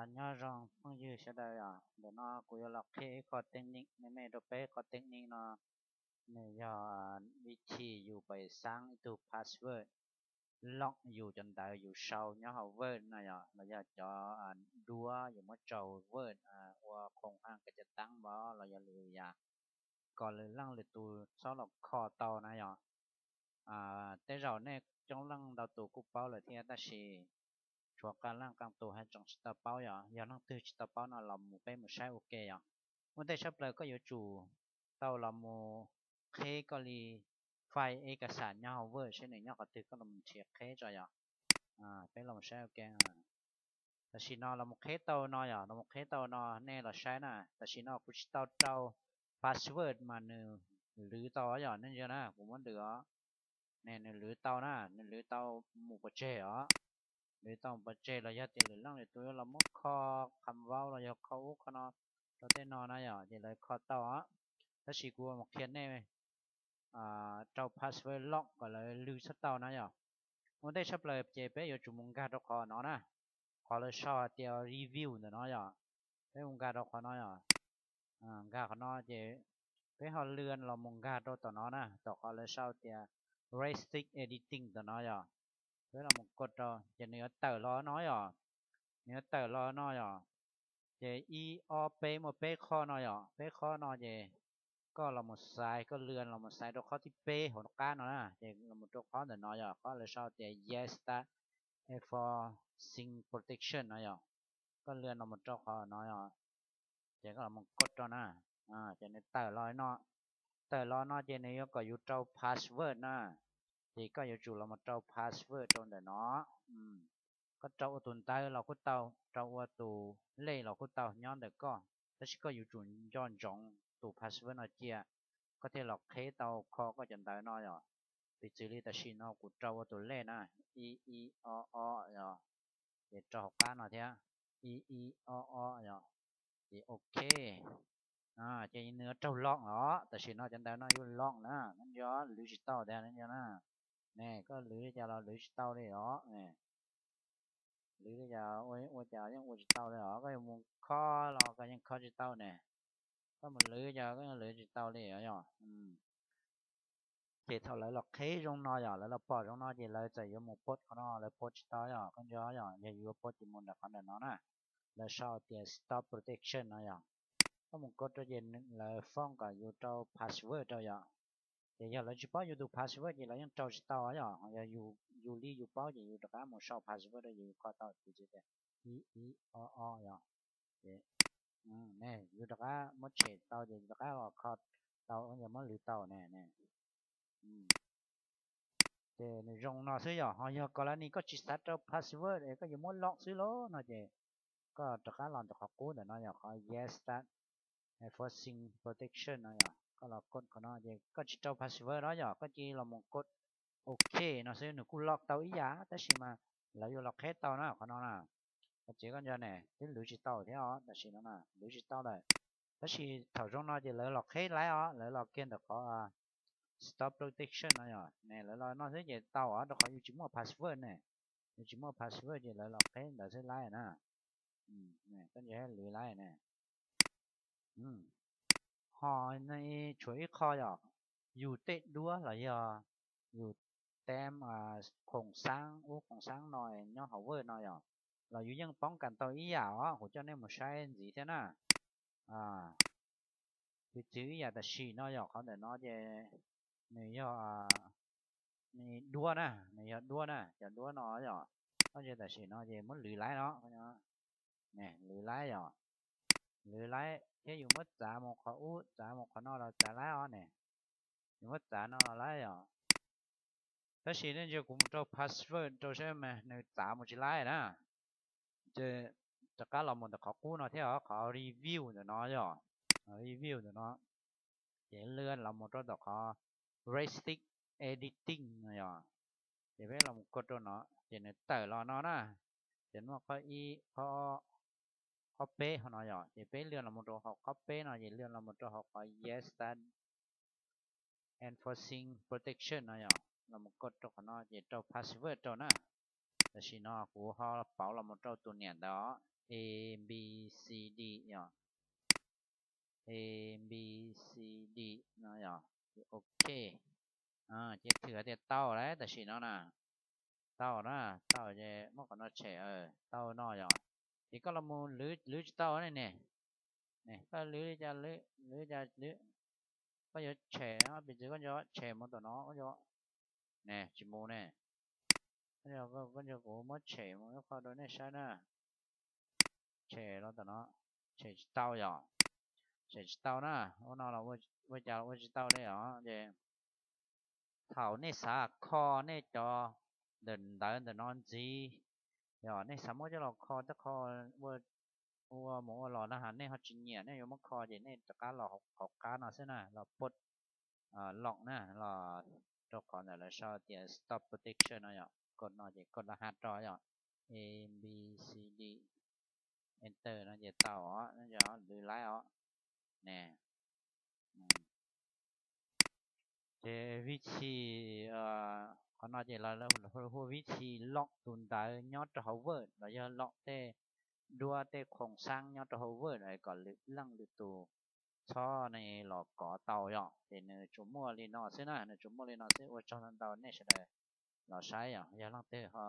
Nyob zoo phooj ywg sawv daws os, ntawm no kuv yuav los qhia ib qho technique me me rau peb. Qhov technique no nws yog vib thib yus pais xaab ib tug password, lock yus cov ntawv yus sau nyob hauv Word no yom, los yog cov duab yus muab tsaug Word ua khoom haj kav ca taab npov los yog lwm yam, kom lwm leej lwm tus txhob los kho tau na yom. Tej zaum nej coob leej ntau tus kuj paub lawm thiab tab sis tshuav qee leej qee tus haj tseem tsis tau paub yom. Yog leej twg tsis tau paub no los mus peb mus saib ua ke yom. Ua ntej tshaj plaws koj yuav tsum tau los mus qheb koj li file ej kas xam nyob hauv Word seb nws nyob qhov twg, koj los mus nrhiav qheb tso yom. Peb los mus saib ua ke. Tam sim no los mus qheb tau no yom, los mus qheb tau no nej los saib na. Tam sim no kuv tsis tau rau password mas nws lwv tau yom, nej ntsia na, kuv muab lwv os. Ne nws lwv tau na, nws lwv tau mus pov tseg os. Lwv tau mus pov tseg los yog tias lwm leej lwm tus yuav los muab kho qham vau los yog kho ub kho no rau tej no na yom, ces lawv kho tau os. Tab sis kuv mus qhia nej rau password lock kom lawv lwv txhob tau na yom. Ua ntej tshaj plaws ces peb yuav tsum mus nkag rau qhov no na, qhov lawv sau hais tias review ntawm no yom. Peb mus nkag rau qhov no yom. Nkag qhov no ces peb ho lwv los mus nkag rau tom no na, tom qhov lawv sau tias realistic editing tom no yom. Peb los mus kos rau ces nws yuav tawm los no yom. Nws yuav tawm los no yom. Ces ib ob peb, muaj peb qhov no yom, peb qhov no ces koj los mus xaiv, koj lwv los mus xaiv rau qhov thib peb hauv qab no na, ces los mus rau qhov ntawm no yom, qhov lawv sau tias yes start enforcing protection no yom. Koj lwv los mus rau qhov no yom, ces koj los mus kos rau na, ces nws tawm los no. Tawm los no ces nws yuav kom yus rau password na, ces koj yuav tsum los mus rau password rau ntawm no. Koj rau ua tus ntawv los kuj tau, rau ua tus lej los kuj tau nyob ntawm koj, tab sis koj yuav tsum nco ntsoov tus password no cia, koj thiaj los qheb tau kho koj cov ntawv no yom. Piv txwv li tam sim no kuv rau ua tus lej na, ib ib ob ob yom, ces rau hauv qab no thiab, ib ib ob ob yom, ces ok. Ces nws yuav raug lock os, tam sim no cov ntawv no yuav lock na, nej ntsia, lwv tsis tau tiag, nej ntsia na. Ne koj lwv li cas los lwv tsis tau li os. Lwv li cas ua cas yeej ua tsis tau li os, koj yuav mus kho los koj yeej kho tsis tau ne. Koj mus lwv cas koj yeej lwv tsis tau li os yom. Ces thaum lawv los qheb zoo no yom, lawv los pom zoo no ces lawv txawm yuav mus post qhov no, lawv post tsis tau yom, koj ntsia yom, yog yus yuav post ces mus ntawm qhov ntawm no na, lawv sau tias stop protection no yom. Koj mus kos rau ces lawv foob kom yus rau password rau yom. Ces yog lawv tsis paub yus tus password ces lawv yeej rau tsis tau yom, yog yus li yus paub ces yus rov qab mus sau password rau ces yus kho tau, piv txwv tias ib ib ob ob yom. Ces yus rov qab muab tshem tau ces yus rov qab los kho tau, yog muab lwv tau ne. Ces nws zoo no xwb yom, ho yog kos las nis koj tsis xav rau password es koj yuav muab lock xwb lauj no ces koj rov qab los ntawm qhov qub ntawm no yom, qhov yes start enforcing protection no yom, koj los kos qhov no ces koj tsis rau password no yom, koj cia li los mus kos ok no xwb, nws kuj lock tau ib yam tab sis mas lawv yuav los qheb tau na qhov no na. Qhov tsev koj ntsia ne, twb lwv tsis tau thiab os, tam sim no na lwv tsis tau lawm. Tab sis thaum zoo no ces lawv los qheb laib os, lawv los kiag ntawm qhov stop protection no yom, ne lawv los no xwb ces tau os, rau qhov yus tsis muaj password ne, yus tsis muaj password ces lawv los qheb ntawd xwb laib na. Koj ntsia lwv laib ne. Ho tshuav ib qho yom, yus tej duab los yog yus tej khoom xaab ub khoom xaab no nyob hauv Word no yom, los yus yeej poob kas tau ib yam os, kuv coj nej mus saib ntxiv thiab na. Piv txwv ib yam tam sim no yom, qhov ntawm no ces nws yog duab na, nws yog duab na, cov duab no yom, koj ntsia tam sim no ces muab lwv laib no, lwv laib yom, lwv laib thiab yus muab txav mus qhov ub txav mus qhov no los txav laib os ne, yus muab txav no los laib yom. Tab sis nej ntsia kuv mus rau password rau saib mas nws txav mus tsis laib na. Ces rov qab los mus ntawm qhov qub no thiab os, qhov review ntawm no yom, review ntawm no, ces lwv los mus rau tom qhov realistic editing no yom, ces peb los mus kos rau no ces nws tawm los no na, ces muaj qhov ib, qhov peb hauv no yom, ces peb lwv los mus rau hauv qhov peb no ces lwv los mus rau hauv qhov yes start enforcing protection no yom, los mus kos rau qhov no ces rau password rau na. Tam sim no kuv ho pauv los mus rau tus niam ntawd os, A B C D yom. A B C D no yom. Ok, ces thwm hais tias tau lawm tam sim no na. Tau na, tau ces muab qhov no tshem, tau no yom. Ces koj los mus lwv tsis tau ne, ne, koj lwv li cas lwv, lwv li cas lwv. Koj yuav tshem, piv txwv koj nco tshem mus tom no, ne, tsis mus ne. Koj nco kuv muab tshem mus ib qho rau nej saib na. Tshem los tom no, tshem tsis tau yom. Tshem tsis tau na, ua no los ua cas los ua tsis tau li os. Ces thaum nej xav kho nej cov ntawv ntawm no ntxiv, yog nej xav muab coj los kho tej qho ua mus ua los na, nej ho tsis nyiam nej yuav muab kho ces nej rov qab los hauv qab no xwb na, los put lock na, los rau qhov ntawm lawv sau tias stop protection no yom, kod no ces kod laj haj rau yom, A B C D, enter no ces tau os, lwv laib os. Ne, ces vib thi, qhov no ces lawv hu vib thi lock tus ntawv nyob rau hauv Word los yog lock tej duab tej khoom xab nyob rau hauv Word kom lwm leej lwm tus txhob ne los kov tau yom. Ces nws tsuas muaj li no xwb na, nws tsuas muaj li no xwb. Ua tsaug ntau ntau nej sawv daws los saib yom. Yog leej twg ho